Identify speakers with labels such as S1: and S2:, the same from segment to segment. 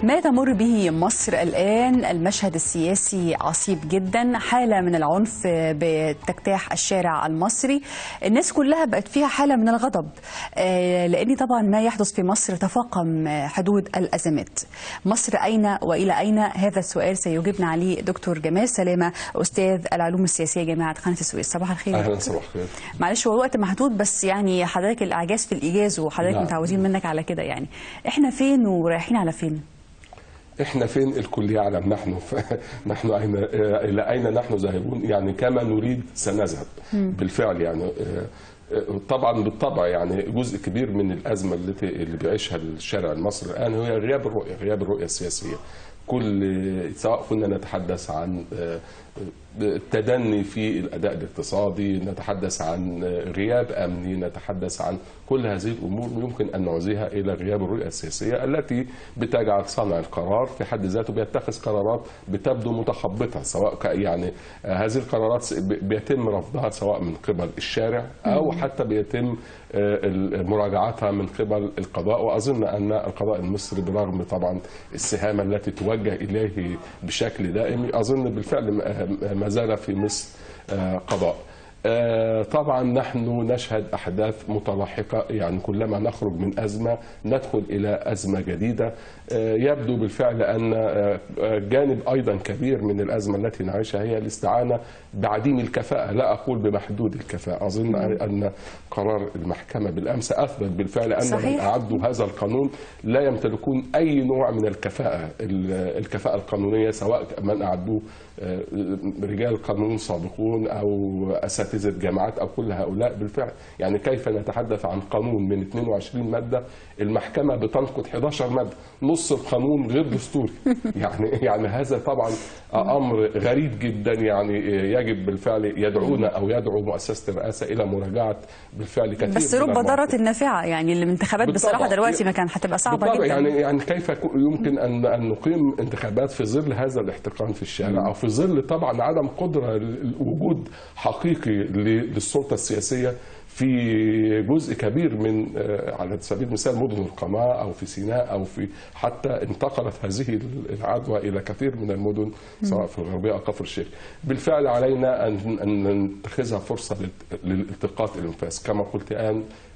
S1: ما تمر به مصر الآن، المشهد السياسي عصيب جدا، حالة من العنف بتجتاح الشارع المصري، الناس كلها بقت فيها حالة من الغضب، لأن طبعا ما يحدث في مصر تفاقم حدود الأزمات. مصر أين وإلى أين؟ هذا السؤال سيجيبنا عليه دكتور جمال سلامة، أستاذ العلوم السياسية جامعة قناة السويس. صباح الخير.
S2: أهلا، صباح الخير.
S1: معلش هو الوقت محدود، بس يعني حضرتك الإعجاز في الإيجاز، وحضرتك
S2: نعم.
S1: متعودين منك على كده. يعني احنا فين ورايحين على فين؟
S2: احنا فين؟ الكل يعلم نحن نحن اين، الى اين نحن ذاهبون؟ يعني كما نريد سنذهب بالفعل. يعني طبعا بالطبع يعني جزء كبير من الازمة اللي بيعيشها الشارع المصري الان هي غياب الرؤية، غياب الرؤية السياسية. كل سواء كنا نتحدث عن التدني في الاداء الاقتصادي، نتحدث عن غياب امني، نتحدث عن كل هذه الامور يمكن ان نعزيها الى غياب الرؤية السياسية التي بتجعل صانع القرار في حد ذاته بيتخذ قرارات بتبدو متخبطه، سواء يعني هذه القرارات بيتم رفضها سواء من قبل الشارع او حتى بيتم مراجعتها من قبل القضاء. واظن ان القضاء المصري برغم طبعا السهام التي توجه اليه بشكل دائم، اظن بالفعل ما زال في مصر قضاء. طبعا نحن نشهد أحداث متلاحقة، يعني كلما نخرج من أزمة ندخل إلى أزمة جديدة. يبدو بالفعل أن جانب أيضا كبير من الأزمة التي نعيشها هي الاستعانة بعديم الكفاءة، لا أقول بمحدود الكفاءة. أظن أن قرار المحكمة بالأمس أثبت بالفعل أن من أعدوا هذا القانون لا يمتلكون أي نوع من الكفاءة، الكفاءة القانونية، سواء من أعدوه رجال قانون سابقون أو أساتذة جامعات أو كل هؤلاء. بالفعل يعني كيف نتحدث عن قانون من 22 مادة المحكمة بتنقض 11 مادة، نص القانون غير دستوري. يعني هذا طبعا أمر غريب جدا. يعني يجب بالفعل يدعونا أو يدعو مؤسسة الرئاسة إلى مراجعة بالفعل كثير.
S1: بس رب ضارة النافعة، يعني الانتخابات بصراحة دلوقتي ما كان هتبقى صعبة جدا.
S2: يعني كيف يمكن أن نقيم انتخابات في ظل هذا الاحتقان في الشارع، أو في ظل طبعا عدم قدرة وجود حقيقي للسلطة السياسية في جزء كبير من على سبيل المثال مدن القناة أو في سيناء أو في حتى انتقلت هذه العدوى إلى كثير من المدن سواء في الغربية أو كفر الشيخ. بالفعل علينا أن نتخذها فرصة للالتقاط الأنفاس، كما قلت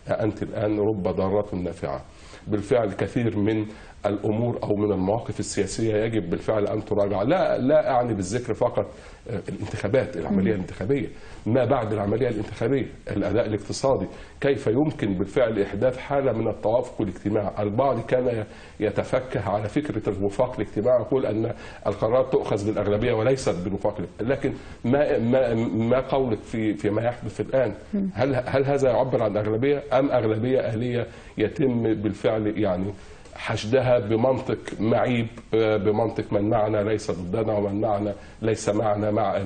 S2: أنت الآن رب ضارة نافعة. بالفعل كثير من الأمور أو من المواقف السياسية يجب بالفعل أن تراجع. لا أعني بالذكر فقط الانتخابات، العملية الانتخابية، ما بعد العملية الانتخابية، الأداء الاقتصادي، كيف يمكن بالفعل إحداث حالة من التوافق الاجتماعي. البعض كان يتفكه على فكرة الوفاق الاجتماعي، يقول أن القرارات تؤخذ بالأغلبية وليست بالوفاق، لكن ما ما ما قولك في ما يحدث الآن؟ هل هذا يعبر عن أغلبية أم أغلبية آلية يتم بالفعل يعني حشدها بمنطق معيب، بمنطق من معنا ليس ضدنا ومن معنا ليس معنا مع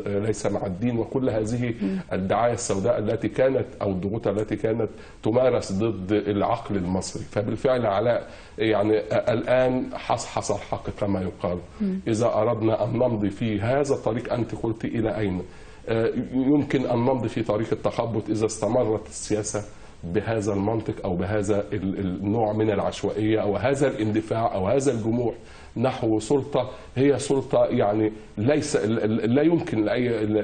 S2: ليس مع الدين، وكل هذه الدعاية السوداء التي كانت أو الضغوط التي كانت تمارس ضد العقل المصري. فبالفعل على يعني الآن حصحص الحق كما يقال. إذا أردنا أن نمضي في هذا الطريق، أنت قلت إلى أين يمكن أن نمضي في طريق التخبط إذا استمرت السياسة بهذا المنطق أو بهذا النوع من العشوائية أو هذا الاندفاع أو هذا الجموع نحو سلطة هي سلطة يعني ليس لا يمكن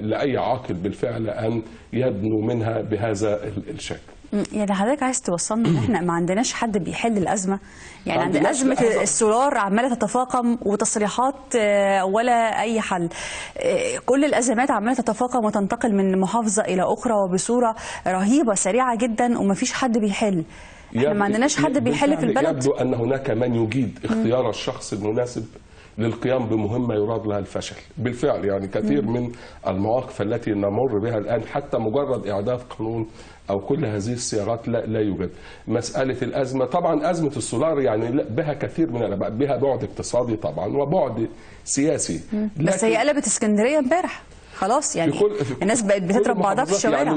S2: لأي عاقل بالفعل أن يدنو منها بهذا الشكل.
S1: يعني حضرتك عايز توصلنا ان احنا ما عندناش حد بيحل الازمة؟ يعني عند ازمة السولار عماله تتفاقم وتصريحات ولا اي حل. كل الازمات عماله تتفاقم وتنتقل من محافظة الى اخرى وبصورة رهيبة سريعة جدا، ومفيش حد بيحل. احنا ما عندناش حد بيحل في البلد.
S2: يبدو ان هناك من يجيد اختيار الشخص المناسب للقيام بمهمة يراد لها الفشل. بالفعل يعني كثير من المواقف التي نمر بها الآن حتى مجرد إعداد قانون أو كل هذه الصياغات لا يوجد. مسألة الأزمة طبعا أزمة السولار يعني بها كثير من الأبعاد، بها بعد اقتصادي طبعا وبعد سياسي.
S1: بس هي قلبت اسكندرية امبارح. خلاص يعني الناس بقت بتضرب بعضها في الشوارع.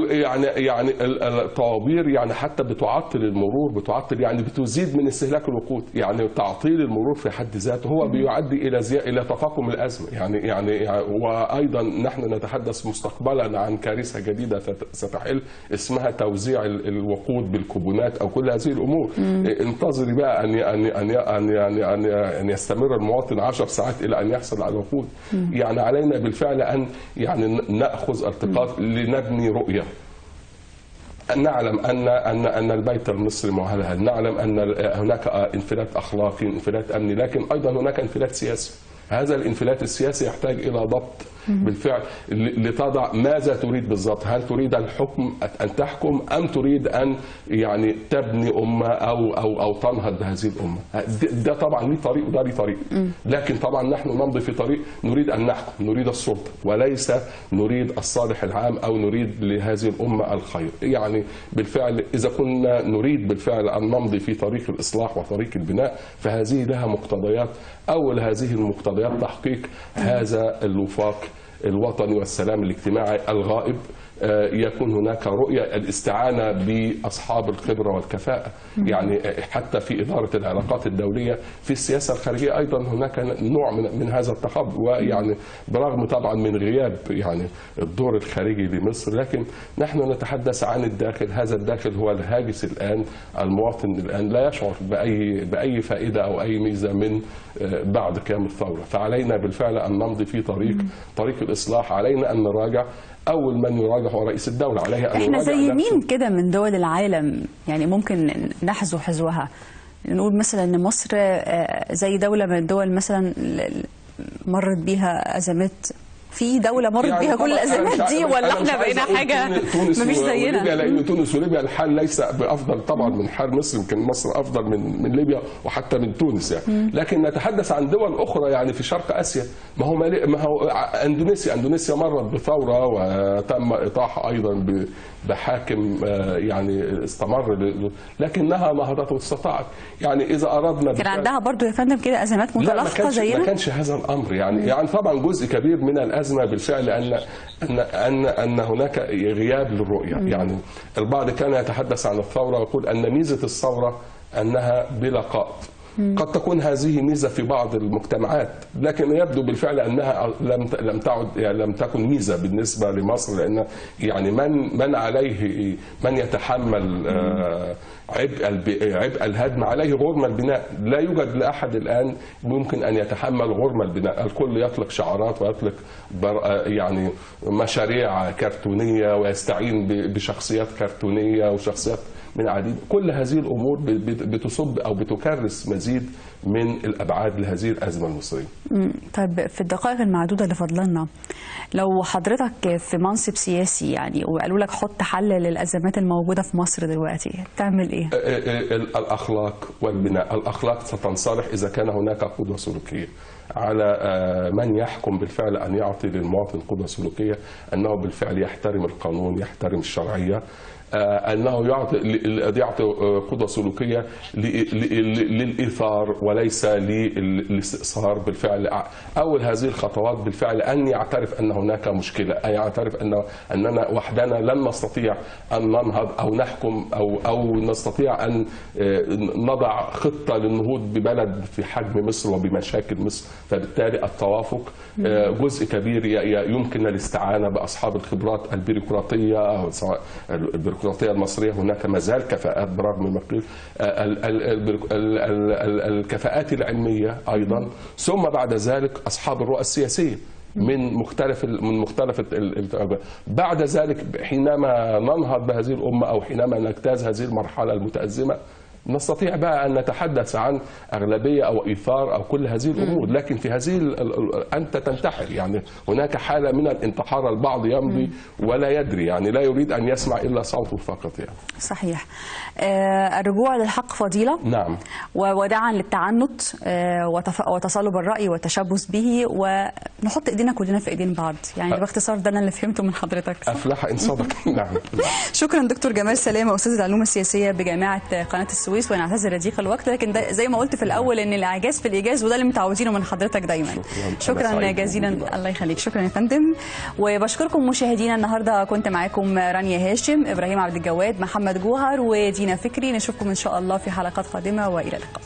S2: يعني الطوابير يعني حتى بتعطل المرور، بتعطل يعني بتزيد من استهلاك الوقود، يعني تعطيل المرور في حد ذاته هو بيؤدي الى تفاقم الازمة. يعني وايضا نحن نتحدث مستقبلا عن كارثة جديدة ستحل اسمها توزيع الوقود بالكوبونات او كل هذه الامور. انتظري بقى ان ان ان ان يعني ان يستمر المواطن 10 ساعات الى ان يحصل على الوقود. يعني علينا بالفعل ان يعني ناخذ التقاط لنبني رؤية. نعلم ان ان ان البيت المصري مهلهل، نعلم ان هناك انفلات اخلاقي، انفلات امني، لكن ايضا هناك انفلات سياسي. هذا الانفلات السياسي يحتاج الى ضبط بالفعل لتضع ماذا تريد بالضبط. هل تريد الحكم، ان تحكم، ام تريد ان يعني تبني امه او او او تنهض بهذه الامة؟ ده طبعا ليه طريق وده ليه طريق، لكن طبعا نحن نمضي في طريق نريد ان نحكم، نريد السلطة وليس نريد الصالح العام او نريد لهذه الامة الخير. يعني بالفعل اذا كنا نريد بالفعل ان نمضي في طريق الاصلاح وطريق البناء فهذه لها مقتضيات. اول هذه المقتضيات تحقيق هذا الوفاق الوطني والسلام الاجتماعي الغائب. يكون هناك رؤية، الاستعانة بأصحاب الخبرة والكفاءة، يعني حتى في إدارة العلاقات الدولية، في السياسة الخارجية أيضا هناك نوع من هذا التخبط، ويعني برغم طبعا من غياب يعني الدور الخارجي لمصر، لكن نحن نتحدث عن الداخل. هذا الداخل هو الهاجس الآن. المواطن الآن لا يشعر بأي فائدة أو أي ميزة من بعد قيام الثورة. فعلينا بالفعل أن نمضي في طريق الإصلاح. علينا أن نراجع. أول من يراجع هو رئيس الدولة، عليه أن
S1: إحنا زي مين كده من دول العالم يعني ممكن نحذو حذوها؟ نقول مثلا إن مصر زي دولة من الدول مثلا مرت بيها أزمات، في دولة مرت يعني بيها كل الأزمات دي، ولا احنا بقينا حاجة مفيش زينا؟
S2: لأن تونس وليبيا الحال ليس بأفضل طبعا من حال مصر، يمكن مصر أفضل من ليبيا وحتى من تونس يعني. لكن نتحدث عن دول أخرى يعني في شرق آسيا. ما هو أندونيسيا مرت بثورة وتم إطاحة أيضا بحاكم يعني استمر، لكنها نهضت واستطاعت. يعني إذا أردنا
S1: كان عندها برضو يا فندم كده أزمات متلاحقة زينا؟
S2: ما كانش هذا الأمر يعني طبعا جزء كبير من الأزمة بالفعل أن أن أن أن هناك غياب للرؤية. يعني البعض كان يتحدث عن الثورة ويقول أن ميزة الثورة أنها بلا قائد. قد تكون هذه ميزة في بعض المجتمعات، لكن يبدو بالفعل أنها لم تعد، يعني لم تكن ميزة بالنسبة لمصر، لأن يعني من عليه من يتحمل عبء الهدم عليه غرم البناء. لا يوجد لأحد الآن ممكن أن يتحمل غرم البناء. الكل يطلق شعارات ويطلق يعني مشاريع كرتونية ويستعين بشخصيات كرتونية وشخصيات من عديد. كل هذه الأمور بتصب أو بتكرس مزيد من الأبعاد لهذه الأزمة المصرية.
S1: طيب في الدقائق المعدودة اللي فضلنا، لو حضرتك في منصب سياسي يعني وقالوا لك حط حل للأزمات الموجودة في مصر دلوقتي، تعمل إيه؟
S2: الأخلاق والبناء. الأخلاق ستنصلح إذا كان هناك قدوة سلوكية. على من يحكم بالفعل أن يعطي للمواطن قدوة سلوكية، أنه بالفعل يحترم القانون، يحترم الشرعية، أنه يعطي قدوة سلوكية للإيثار وليس للاستئثار. بالفعل أول هذه الخطوات بالفعل أن يعترف أن هناك مشكلة، أن يعترف أننا وحدنا لن نستطيع أن ننهض أو نحكم أو نستطيع أن نضع خطة للنهوض ببلد في حجم مصر وبمشاكل مصر. فبالتالي التوافق جزء كبير، يمكن الاستعانة بأصحاب الخبرات البيروقراطية أو سواء البيروقراطية المصرية، هناك ما زال كفاءات برغم ما قيل، الكفاءات العلمية أيضا، ثم بعد ذلك أصحاب الرؤى السياسية من مختلف بعد ذلك حينما ننهض بهذه الأمة أو حينما نجتاز هذه المرحلة المتأزمة نستطيع بقى أن نتحدث عن أغلبية أو إيثار أو كل هذه الأمور. لكن في هذه أنت تنتحر، يعني هناك حالة من الانتحار، البعض يمضي ولا يدري، يعني لا يريد أن يسمع إلا صوته فقط يعني.
S1: صحيح. الرجوع للحق فضيلة.
S2: نعم.
S1: ووداعا للتعنت وتصلب الرأي والتشبث به، ونحط إيدينا كلنا في إيدين بعض، يعني باختصار ده أنا اللي فهمته من حضرتك.
S2: أفلح إن صدق. نعم.
S1: شكرا دكتور جمال سلامة، أستاذ العلوم السياسية بجامعة قناة السويس. السويس، ونعتذر لضيق الوقت، لكن ده زي ما قلت في الاول ان الاعجاز في الايجاز، وده اللي متعودينه من حضرتك دايما.
S2: شكرا,
S1: شكرا جزيلا، الله يخليك. شكرا يا فندم. وبشكركم مشاهدينا، النهارده كنت معاكم رانيا هاشم، ابراهيم عبد الجواد، محمد جوهر، ودينا فكري. نشوفكم ان شاء الله في حلقات قادمة، والى اللقاء.